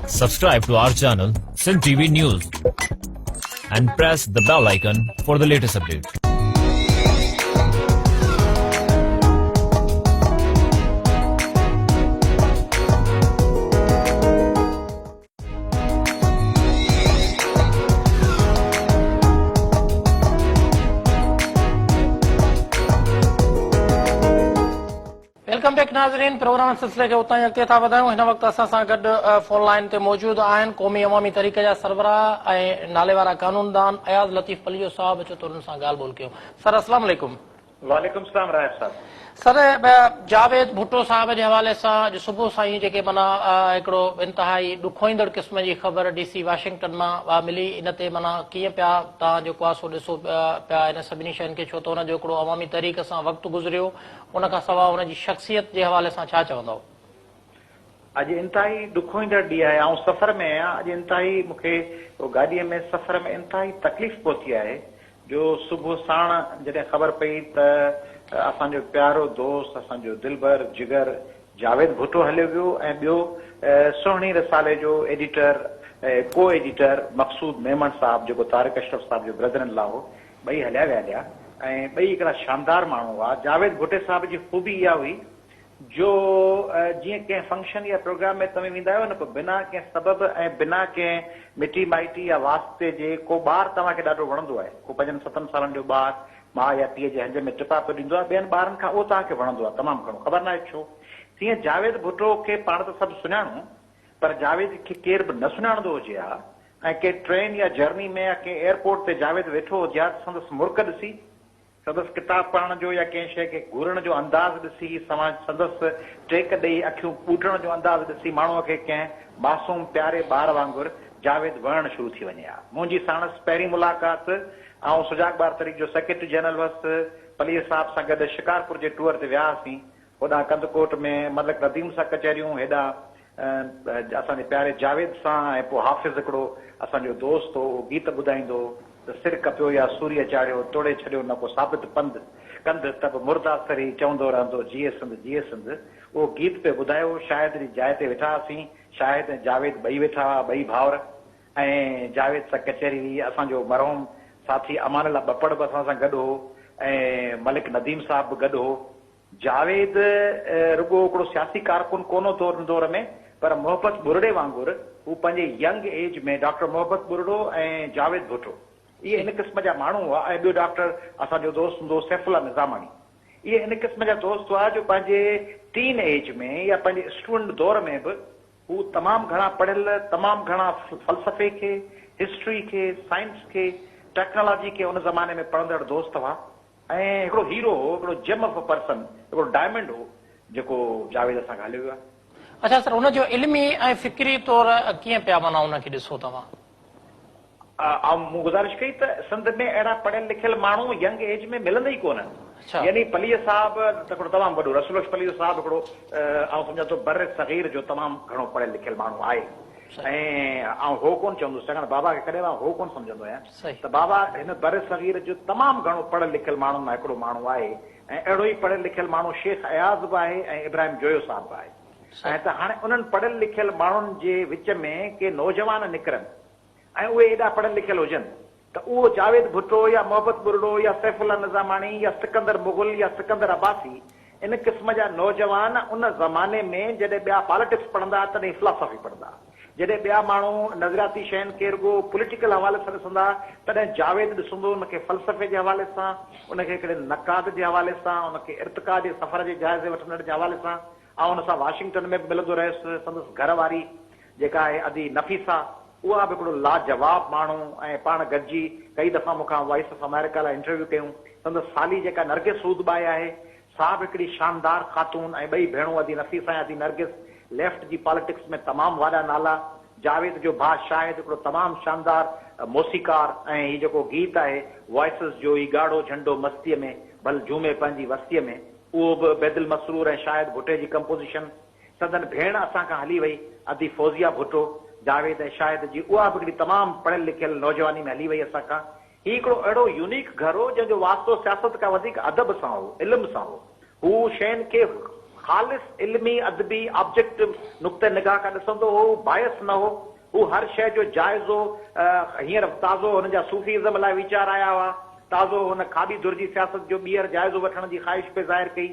Subscribe to our channel, Sindh TV News, and press the bell icon for the latest update. Welcome back ناظرين programme سلسلي کي اتان ئي اڳتي ٿا وڌايون هن وقت اسان سان گڏ فون لائن تي موجود آهن قومي عوامي تحريڪ جا سربراهه ۽ نالي وارا قانوندان اياز لطيف پليجو صاحب اچو ته انهن سان ڳالهه ٻولهه ڪيون سر السلام عليڪم. وعليڪم السلام راهب صاحب. سر جاويد ڀٽو صاحب جي حوالي سان اڄ صبح سان ئي جيڪي معنيٰ هڪڙو انتهائي ڏکوئيندڙ قسم جي خبر ڊي سي واشنگٽن مان ملي ان تي معنيٰ ڪيئن پيا توهان جيڪو آهي سو ڏسو پيا ان سڀني شين کي ڇو ته ان جو هڪڙو عوامي تحريڪ سان وقت گذريو ان کان سواء ان جي شخصيت جي حوالي سان ڇا چوندؤ؟ اڄ انتهائي ڏکوئيندڙ ڏينهن آهي آئون سفر ۾ آهيان اڄ انتهائي مون کي گاڏيء ۾ سفر ۾ انتهائي تڪليف پهتي آهي جو صبح ساڻ جڏهن خبر پئي ته اسان جو پيارو دوست، اسان جو دلبر جگر جاويد ڀٽو هليو ويو ۽ ٻيو سهڻي رسالي جو ايڊيٽر، ڪو ايڊيٽر مقصود ميمڻ صاحب جيڪو طارق اشرف صاحب جو برادر ان لا هو، ٻئي هليا ويا هليا ۽ ٻئي هڪڙا شاندار ماڻهو هئا. جاويد ڀٽي صاحب جي خوبي اها هئي جو جيئن ڪنهن فنڪشن يا پروگرام ۾ توهين ويندا آهيو نه پوء بنا ڪنهن سبب ۽ بنا ڪنهن مٽي مائٽي يا واسطي جي ڪو ٻار توهان کي ڏاڍو وڻندو آهي ڪو پنجن ستن سالن جو ٻار ماء يا پيء جي هنج ۾ ٽپا پيو ڏيندو آهي ٻين ٻارن کان اهو توهان کي وڻندو آهي تمام گهڻو خبر ناهي ڇو تيئن جاويد ڀٽو کي پاڻ ته سڀ سڃاڻون پر جاويد کي ڪير به نه سڃاڻندو هجي ها ۽ ڪنهن ٽرين يا جرني ۾ يا ڪنهن ايئرپورٽ تي جاويد ويٺو هجي ها ته سندس مرڪ ڏسي سندس ڪتاب پڙهڻ جو يا ڪنهن شيء کي گهورڻ جو انداز ڏسي، سندس ٽيڪ ڏئي اکيون ٻوٽڻ جو انداز ڏسي ماڻهوء کي ڪنهن معصوم پياري ٻار وانگر جاويد وڻڻ شروع ٿي وڃي ها. منهنجي ساڻس پهرين ملاقات، آئون سجاڳ ٻار تحريڪ جو سيڪريٽري جنرل هئس، پليجي صاحب سان گڏ شڪارپور جي ٽوئر تي ويا هئاسين. هوڏانهن ڪنڌڪوٽ ۾ ملڪ نديم سان ڪچهريون، هيڏانهن اسان جي پياري جاويد سان ۽ پوء حافظ هڪڙو اسان جو دوست هو، اهو گيت ٻڌائيندو هو ته سر ڪپيو يا سوريء چاڙهيو، توڙي ڇڏيو نه ڪو ثابت پنڌ، ڪنڌ، ته به مردا سرهي چوندو رهندو جيئي سنڌ جيئي سنڌ. اهو گيت پئي ٻڌايو، شاهد جي جاء تي ويٺا هئاسين، شاهد ۽ جاويد ٻئي ويٺا هئا، ٻئي ڀائر ۽ جاويد سان ڪچهري هئي، اسان جو مرحوم ساٿي امان الله ٻپڙ به اسان سان گڏ هو ۽ ملڪ نديم صاحب به گڏ هو. جاويد رڳو هڪڙو سياسي ڪارڪن ڪونه هو ان دور ۾ پر محبت ٻرڙي وانگر هو پنهنجي ينگ ايج ۾ ڊاڪٽر محبت ٻرڙو ۽ جاويد ڀٽو اهي ان قسم جا ماڻهو هئا ۽ ٻيو ڊاڪٽر اسان جو دوست هوندو هو سيف الله نظاماڻي اهي ان قسم جا دوست هئا جو پنهنجي ٽين ايج ۾ يا پنهنجي اسٽوڊنٽ دور ۾ به هو تمام گهڻا پڙهيل تمام گهڻا فلسفي کي هسٽري کي سائنس کي ٽيڪنالاجي کي ان زماني ۾ پڙهندڙ دوست هئا. ۽ هڪڙو هيرو هو، هڪڙو جيم آف ا پرسن، هڪڙو ڊائمنڊ هو، جيڪو جاويد اسان کان هليو ويو آهي. اڇا سر ان جو علمي ۽ فڪري طور ڪيئن پيا معنيٰ ان کي ڏسو توهان؟ آئون مون گذارش ڪئي ته سنڌ ۾ اهڙا پڙهيل لکيل ماڻهو ينگ ايج ۾ ملندا ئي ڪونه. يعني پليجي صاحب ته هڪڙو تمام وڏو رسول بخش پليجو صاحب هڪڙو آئون سمجهان ٿو بر صغير جو تمام گهڻو پڙهيل لکيل ماڻهو آهي. ۽ آئون هو ڪونه چوندس ڇاڪاڻ بابا کي ڪڏهن به آئون هو ڪونه سمجهندو آهيان ته بابا هن برصغير جو تمام گهڻو پڙهيل لکيل ماڻهن مان هڪڙو ماڻهو آهي ۽ اهڙو ئي پڙهيل لکيل ماڻهو شيخ اياز به آهي ۽ ابراهيم جويو صاحب به آهي ۽ ته هاڻي انهن پڙهيل لکيل ماڻهن جي وچ ۾ ڪي نوجوان نڪرن ۽ اهي ايڏا پڙهيل لکيل هجن ته اهو جاويد ڀٽو يا محبت ٻرڙو يا سيف الله نظاماڻي يا سڪندر مغل يا سڪندر عباسي ان قسم جا نوجوان ان زماني ۾ جڏهن ٻيا پاليٽڪس پڙهندا تڏهن فلاسافي پڙهندا جڏهن ٻيا ماڻهو نظرياتي شين کي رڳو پوليٽيڪل حوالي سان ڏسندا تڏهن جاويد ڏسندو ان کي فلسفي جي حوالي سان ان کي هڪڙي نقاد جي حوالي سان ان کي ارتقا جي سفر جي جائزي وٺندڙ جي حوالي سان آئون ان سان واشنگٽن ۾ به ملندو رهيس سندس گهر واري جيڪا آهي ادي نفيسه اها به هڪڙو لاجواب ماڻهو ۽ پاڻ گڏجي ڪئي دفعا مون کان وائس آف آمريڪا لاء انٽرويو ڪيون. سندس سالي جيڪا نرگس رودٻائي آهي سا به هڪڙي شاندار خاتون ۽ ٻئي ڀيڻون ادي نفيسه ۽ ادي نرگس ليفٽ جي پاليٽڪس ۾ تمام واڏا نالا. جاويد جو ڀاء شاهد هڪڙو تمام شاندار موسيقار ۽ هي جيڪو گيت آهي وائسز جو هي ڳاڙهو جهنڊو مستيء ۾ ڀل جهومي پنهنجي وستيء ۾ اهو به بيدل مسرور ۽ شاهد ڀٽي جي ڪمپوزيشن. سندن ڀيڻ اسان کان هلي وئي، ادي فوزيه ڀٽو، جاويد ۽ شاهد جي اها به هڪڙي تمام پڙهيل لکيل نوجواني ۾ هلي وئي اسان کان. هي هڪڙو اهڙو يونيڪ گهر هو جنهن جو واسطو سياست کان وڌيڪ ادب سان هو، علم سان هو. هو شين کي خالص علمي، ادبي، آبجيڪٽو نقطه نگاهه کان ڏسندو هو، هو بايس نه هو. هو هر شيء جو جائزو، هينئر تازو هن جا صوفي ازم لاء ويچار آيا هئا، تازو هن کاٻي ڌر جي سياست جو ٻيهر جائزو وٺڻ جي خواهش پئي ظاهر ڪئي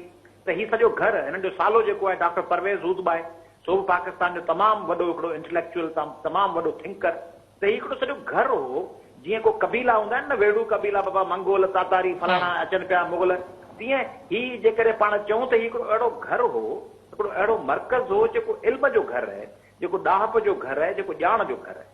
ته هي سڄو گهر، هنن جو سالو جيڪو آهي ڊاڪٽر پرويز هودڀائي، سو به پاڪستان جو تمام وڏو هڪڙو انٽليڪچوئل، تمام وڏو ٿنڪر. ته هي هڪڙو سڄو گهر هو، جيئن ڪو قبيلا هوندا آهن نه ويڙهو قبيلا بابا منگول، تاتاري، فلاڻا اچن پيا مغل، تيئن هي جيڪڏهن پاڻ چئون ته هي هڪڙو اهڙو گهر هو، هڪڙو اهڙو مرڪز هو جيڪو علم جو گهر آهي، جيڪو ڏاهپ جو گهر آهي، جيڪو ڄاڻ جو گهر آهي.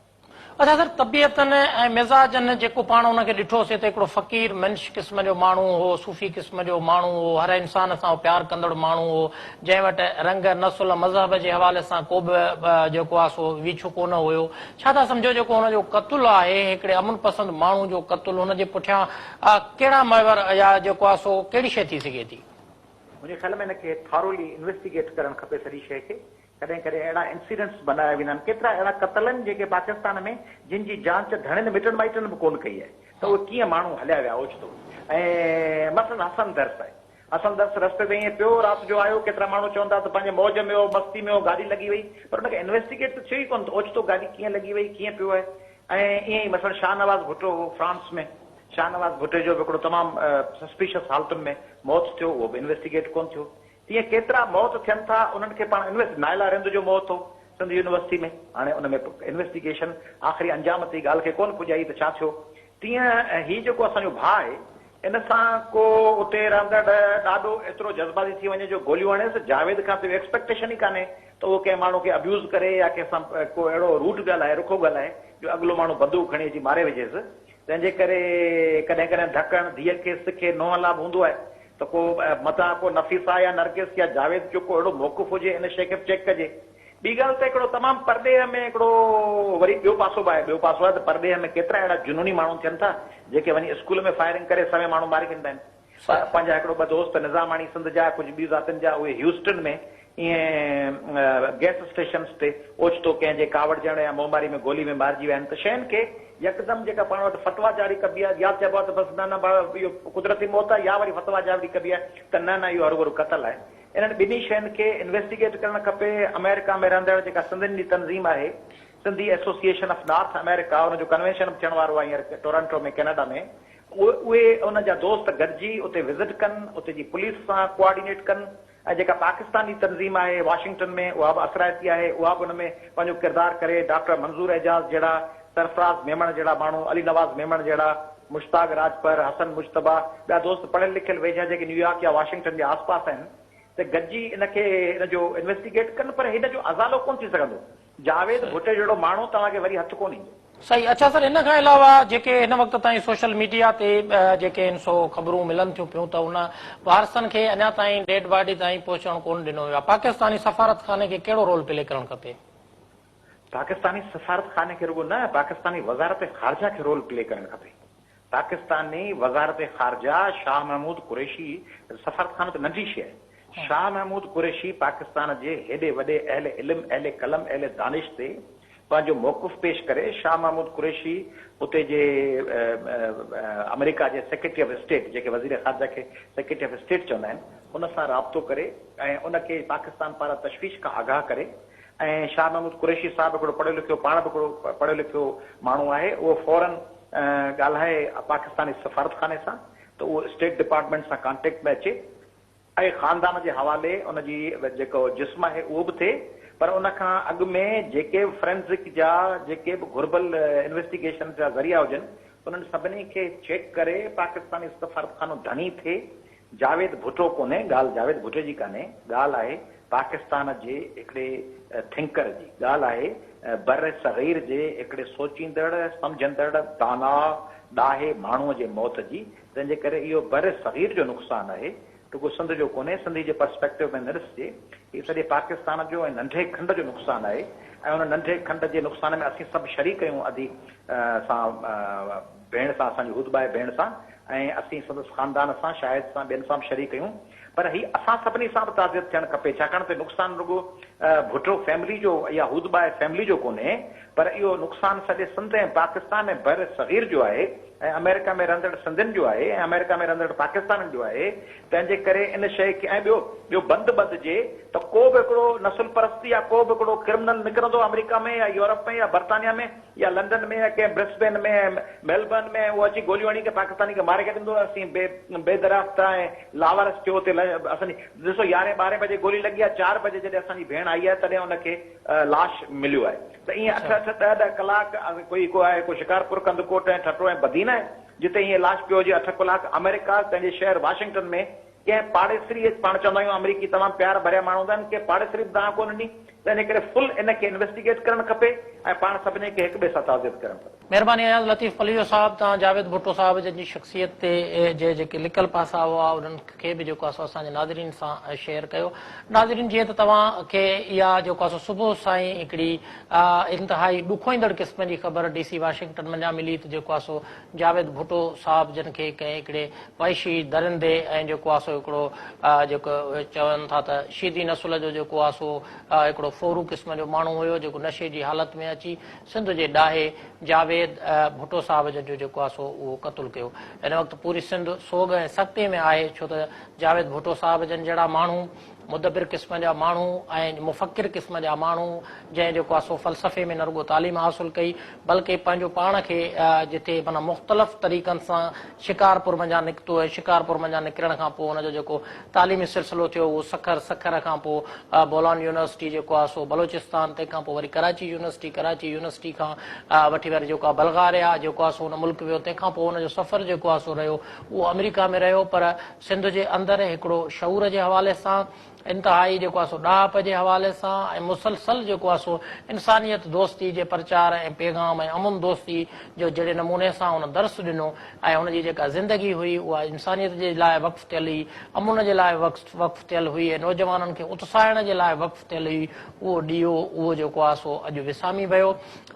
اڇا سر طبيعتن ۽ مزاجن جيڪو پاڻ ان کي ڏٺو سي ته هڪڙو فقير منش قسم جو ماڻهو هو، صوفي قسم جو ماڻهو هو، هر انسان سان پيار ڪندڙ ماڻهو هو، جنهن وٽ رنگ، نسل، مذهب جي حوالي سان ڪو به جيڪو آهي سو ويڇو ڪونه هيو. ڇا ٿا سمجهو جيڪو هن جو قتل آهي، هڪڙي امن پسند ماڻهو جو قتل، هن جي پٺيان ڪهڙا محور يا جيڪو آهي سو ڪهڙي شيء ٿي سگهي ٿي؟ منهنجي خيال ۾ هن کي ٿارولي انويسٽيگيٽ ڪرڻ کپي سڄي شيء کي. ڪڏهن ڪڏهن اهڙا انسيڊنٽس بنايا ويندا آهن. ڪيترا اهڙا قتل آهن جيڪي پاڪستان ۾ جن جي جانچ ڌڻين مٽن مائٽن به ڪونه ڪئي آهي ته اهي ڪيئن ماڻهو هليا ويا اوچتو ۽ مثلاً حسن درس آهي. حسن درس رستي تي ائين پيو، رات جو آيو، ڪيترا ماڻهو چون ٿا ته پنهنجي موج ۾ هو، مستي ۾ هو، گاڏي لڳي وئي، پر ان کي انويسٽيگيٽ ته ٿيو ئي ڪونه ته اوچتو گاڏي ڪيئن لڳي وئي، ڪيئن پيو آهي ۽ ائين ئي مثلاً شاهنواز ڀٽو هو فرانس ۾، شاهنواز ڀٽي جو به هڪڙو تمام سسپيشس حالتن ۾ موت ٿيو، اهو به انويسٽيگيٽ ڪونه ٿيو. تيئن ڪيترا موت ٿين ٿا، انهن کي پاڻ انويسٽ نائلا رند جو موت هو سنڌ يونيورسٽي ۾، هاڻي ان ۾ انويسٽيگيشن آخري انجام تائين ڳالهه کي ڪونه پڄائي ته ڇا ٿيو، تيئن هي جيڪو اسان جو ڀاء آهي، ان سان ڪو اتي رهندڙ ڏاڏو ايترو جذباتي ٿي وڃي جو گوليون هڻيس، جاويد کان ته اهو ايڪسپيڪٽيشن ئي ڪانهي ته اهو ڪنهن ماڻهو کي ابيوز ڪري يا ڪنهن سان ڪو اهڙو روڊ ڳالهائي، رکو ڳالهائي جو اڳلو ماڻهو بندوق کڻي اچي ماري وجهيس. تنهن جي ڪري ڪڏهن ڪڏهن ڌڪڻ ڌيء کي سکي نونهن لا به هوندو آهي ته ڪو متان ڪو نفيسه يا نرگس يا جاويد جو ڪو اهڙو موقف هجي ان شيء کي به چيڪ ڪجي. ٻي ڳالهه ته هڪڙو تمام پرڏيهه ۾ هڪڙو وري ٻيو پاسو به آهي، ٻيو پاسو آهي ته پرڏيهه ۾ ڪيترا اهڙا جنوني ماڻهو ٿين ٿا، جيڪي وڃي اسڪول ۾ فائرنگ ڪري سوين ماڻهو ماري ڇڏيندا آهن. پنهنجا هڪڙو ٻه دوست نظاماڻي سنڌ جا، ڪجهه ٻي ذاتين جا، اهي هيوسٽن ۾ ائين گئس اسٽيشنس تي اوچتو ڪنهن جي ڪاوڙجڻ يا منهن ماري ۾ گولي ۾ مارجي ويا آهن ته شين کي يڪدم جيڪا پاڻ وٽ فتويٰ جاري ڪبي آهي يا چئبو آهي ته بس نه نه اهو قدرتي موت آهي يا وري فتويٰ جاري ڪبي آهي ته نه نه اهو هروڀرو قتل آهي. انهن ٻنهي شين کي انويسٽيگيٽ ڪرڻ کپي. آمريڪا ۾ رهندڙ جيڪا سنڌين جي تنظيم آهي Sindhi association of North America ان جو ڪنوينشن به ٿيڻ وارو آهي هينئر ٽورنٽو ۾ ڪينيڊا ۾ اهي ان جا دوست گڏجي اتي وزٽ ڪن اتي جي پوليس سان ڪوآرڊينيٽ ڪن ۽ جيڪا پاڪستان جي تنظيم آهي واشنگٽن ۾ اها به اثرائتي آهي اها به ان ۾ پنهنجو ڪردار ڪري ڊاڪٽر منظور اعجاز جهڙا سرفراز ميمڻ جهڙا ماڻهو علي نواز ميمڻ جهڙا مشتاق راڄپر، حسن مجتبيٰ، ٻيا دوست پڙهيل لکيل ويجها جيڪي نيويارڪ يا واشنگٽن جي آس پاس آهن ته گڏجي ان کي ان جو انويسٽيگيٽ ڪن پر هن جو ازالو ڪونه ٿي سگهندو. جاويد ڀٽي جهڙو ماڻهو توهان کي وري هٿ ڪونه ايندو. صحيح اڇا سر ان کان علاوه جيڪي هن وقت تائين سوشل ميڊيا تي جيڪي آهن سو خبرون ملن ٿيون پيون ته ان وارثن کي اڃا تائين ڊيڊ باڊي تائين پهچڻ ڪونه ڏنو ويو آهي پاڪستاني سفارتخاني کي ڪهڙو رول پلي ڪرڻ کپي؟ پاڪستاني سفارتخاني کي رڳو نه پاڪستاني وزارت خارجه کي رول پلي ڪرڻ کپي. پاڪستاني وزارت خارجه شاهه محمود قريشي سفارتخانو ته ننڍي شيء آهي. شاهه محمود قريشي پاڪستان جي هيڏي وڏي اهل علم اهل قلم اهل دانش تي پنهنجو موقف پيش ڪري شاهه محمود قريشي اتي جي آمريڪا جي سيڪريٽري آف اسٽيٽ جيڪي وزير خارجه کي سيڪريٽري آف اسٽيٽ چوندا آهن ان سان رابطو ڪري ۽ ان کي پاڪستان پاران تشويش کان آگاهه ڪري ۽ شاهه محمود قريشي صاحب هڪڙو پڙهيو لکيو پاڻ به هڪڙو پڙهيو لکيو ماڻهو آهي اهو فورن ڳالهائي پاڪستاني سفارتخاني سان ته اهو اسٽيٽ ڊپارٽمينٽ سان ڪانٽيڪٽ ۾ اچي ۽ خاندان جي حوالي ان جي جيڪو جسم آهي اهو به ٿئي پر ان کان اڳ ۾ جيڪي به فرينزڪ جا جيڪي به گهربل انويسٽيگيشن جا ذريعا هجن انهن سڀني کي چيڪ ڪري پاڪستاني سفارتخانو ڌڻي ٿئي جاويد ڀٽو ڪونهي، ڳالهه جاويد ڀٽي جي ڪانهي، ڳالهه آهي پاڪستان جي هڪڙي ٿنڪر جي، ڳالهه آهي برصغير جي هڪڙي سوچيندڙ، سمجهندڙ، داناء، ڏاهي ماڻهوء جي موت جي، تنهن جي ڪري اهو برصغير جو نقصان آهي، رڳو سنڌ جو ڪونهي، سنڌي جي پرسپيڪٽو ۾ نه ڏسجي، هي سڄي پاڪستان جو ۽ ننڍي کنڊ جو نقصان آهي ۽ ان ننڍي کنڊ جي نقصان ۾ اسين سڀ شريڪ آهيون ادي سان ڀيڻ سان اسان جي هودٻائي ڀيڻ سان ۽ اسين سندس خاندان سان شاهد سان ٻين سان به شريڪ آهيون پر هي اسان سڀني سان به تعزيت ٿيڻ کپي ڇاڪاڻ ته نقصان رڳو ڀٽو فيملي جو يا هودٻائي فيملي جو ڪونهي پر اهو نقصان سڄي سنڌ ۽ پاڪستان ۽ برصغير جو آهي. ۽ آمريڪا ۾ رهندڙ سنڌين جو آهي ۽ آمريڪا ۾ رهندڙ پاڪستانين جو آهي تنهن جي ڪري ان شيء کي ۽ ٻيو ٻيو بند ٻڌجي ته ڪو به هڪڙو نسل پرست يا ڪو به هڪڙو ڪرمنل نڪرندو آمريڪا ۾ يا يورپ ۾ يا برطانيا ۾ يا لنڊن ۾ يا ڪنهن برسبين ۾ ۽ ميلبرن ۾ ۽ اهو اچي گوليون هڻي ڪنهن پاڪستاني کي ماري ڇڏيندو اسين بي بي دريافت ۽ لاوارث ٿيو اتي اسان جي ڏسو يارهين ٻارهين بجي گولي لڳي آهي چار بجي جڏهن اسان جي ڀيڻ آئي آهي تڏهن ان کي لاش مليو آهي ته ائين اٺ اٺ ڏهه ڏهه ڪلاڪ ڪوئي ڪو آهي ڪو شڪارپور ڪنڌڪوٽ ۽ ٺٽو ۽ بدين آهي جتي ائين لاش پيو هجي اٺ ڪلاڪ آمريڪا پنهنجي شهر واشنگٽن ۾ ڪنهن پاڙيسري پاڻ چوندا آهيون آمريڪي تمام پيار ڀريا ماڻهو هوندا آهن ڪنهن پاڙيسري به دانهن ڪونه ڏني تنهن ڪري فل ان کي انويسٽيگيٽ ڪرڻ کپي ۽ پاڻ سڀني کي هڪ ٻئي سان تعزيت ڪرڻ کپي. مهرباني اياز لطيف پليجو صاحب توهان جاويد ڀٽو صاحب جن جي شخصيت تي جي جيڪي لڪل پاسا هئا انهن کي به جيڪو آهي سو اسان جي ناظرين سان شيئر ڪيو ناظرين جيئن ته توهان کي اها جيڪو آهي سو صبح سان ئي هڪڙي انتهائي ڏکوئيندڙ قسم جي خبر ڊي سي واشنگٽن منجهان ملي ته جيڪو آهي سو جاويد ڀٽو صاحب جن کي ڪنهن هڪڙي وحشي درندي ۽ جيڪو آ سو هڪڙو جيڪو چون ٿا ته شيدي نسل جو جيڪو آ سو هڪڙو ڦورو قسم جو ماڻهو هيو جيڪو نشي جي حالت ۾ اچي سنڌ جي ڏاهي جاويد ڀٽو صاحب جن جو جيڪو آ سو اهو قتل ڪيو. هن وقت پوري سنڌ سوڳ ۽ سڪتي ۾ آهي ڇو ته جاويد ڀٽو صاحب جن جهڙا ماڻهو مدبر قسم جا ماڻهو ۽ مفڪر قسم جا ماڻهو جنهن جيڪو آهي سو فلسفي ۾ نه رڳو تعليم حاصل ڪئي بلڪه پنهنجو پاڻ کي جتي معنيٰ مختلف طريقن سان شڪارپور منجهان نڪتو ۽ شڪارپور منجهان نڪرڻ کان پوء ان جو جيڪو تعليمي سلسلو ٿيو اهو سکر، سکر کان پوء بولان يونيورسٽي جيڪو آهي سو بلوچستان تنهن کان پوء وري ڪراچي يونيورسٽي، ڪراچي يونيورسٽي کان وٺي وري جيڪو آهي بلغاريا جيڪو آهي سو ان ملڪ ويو تنهن کان پوء ان جو سفر جيڪو آهي سو رهيو اهو آمريڪا ۾ رهيو پر سنڌ جي اندر هڪڙو شعور جي حوالي سان، انتهائي جيڪو آهي سو ڏاهپ جي حوالي سان ۽ مسلسل جيڪو آهي سو انسانيت دوستي جي پرچار ۽ پيغام ۽ امن دوستي جو جهڙي نموني سان هن درس ڏنو ۽ هن جي جيڪا زندگي هئي اها انسانيت جي لاء وقف ٿيل هئي، امن جي لاء وقف ٿيل هئي ۽ نوجوانن کي اتساهڻ جي لاء وقف ٿيل هئي اهو ڏيئو اهو جيڪو آهي سو اڄ وسامي ويو.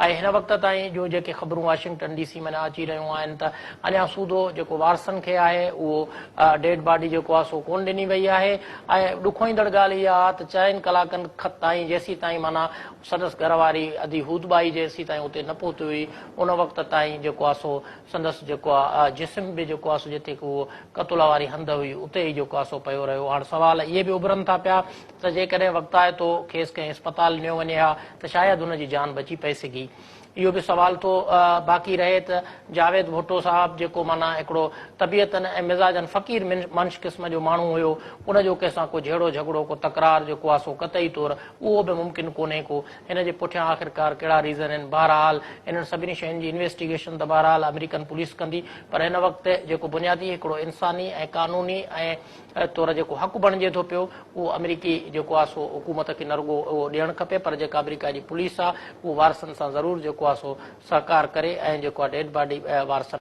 ۽ هن وقت تائين جون جيڪي خبرون واشنگٽن ڊي سي مان اچي رهيون آهن ته اڃا سوڌو جيڪو وارثن کي آهي اهو ڊيڊ باڊي جيڪو آهي سو ڪونه ڏني وئي آهي ۽ ڏکوئيندڙ ڳالهه اها آهي ته چئن ڪلاڪن تائين جيسين تائين معنيٰ سندس گهر واري ادي هود ٻائي جيسين تائين اتي نه پهتي هئي ان وقت تائين جيڪو آهي سو سندس جيڪو آهي جسم به جيڪو آهي سو جتي اهو قتل واري هنڌ هئي اتي ئي جيڪو آهي سو پيو رهيو هاڻ سوال اهي به اڀرن ٿا پيا ته جيڪڏهن وقتائتو کيس ڪنهن اسپتال نيو وڃي ها ته شايد هن جي جان بچي پئي سگهي. اهو به سوال ٿو باقي رهي ته جاويد ڀٽو صاحب جيڪو معنيٰ هڪڙو طبيعتن ۽ مزاجن فقير منش قسم جو ماڻهو هيو ان جو ڪنهن سان ڪو جهيڙو جهڳڙو ڪو تڪرار جيڪو آهي سو قطعي طور اهو به ممڪن ڪونهي ڪو هن جي پٺيان آخرڪار ڪهڙا ريزن آهن بهرحال انهن سڀني شين جي انويسٽيگيشن ته بهرحال آمريڪن پوليس ڪندي پر هن وقت جيڪو بنيادي هڪڙو انساني ۽ قانوني ۽ طور جيڪو حق بڻجي ٿو پيو اهو آمريڪي جيڪو آهي سو حڪومت کي نه رڳو اهو ڏيڻ کپي پر جيڪا آمريڪا جي پوليس آهي اهو وارثن سان ضرور جيڪو آهي سو سهڪار ڪري ۽ جيڪو آهي ڊيڊ باڊي وارثن.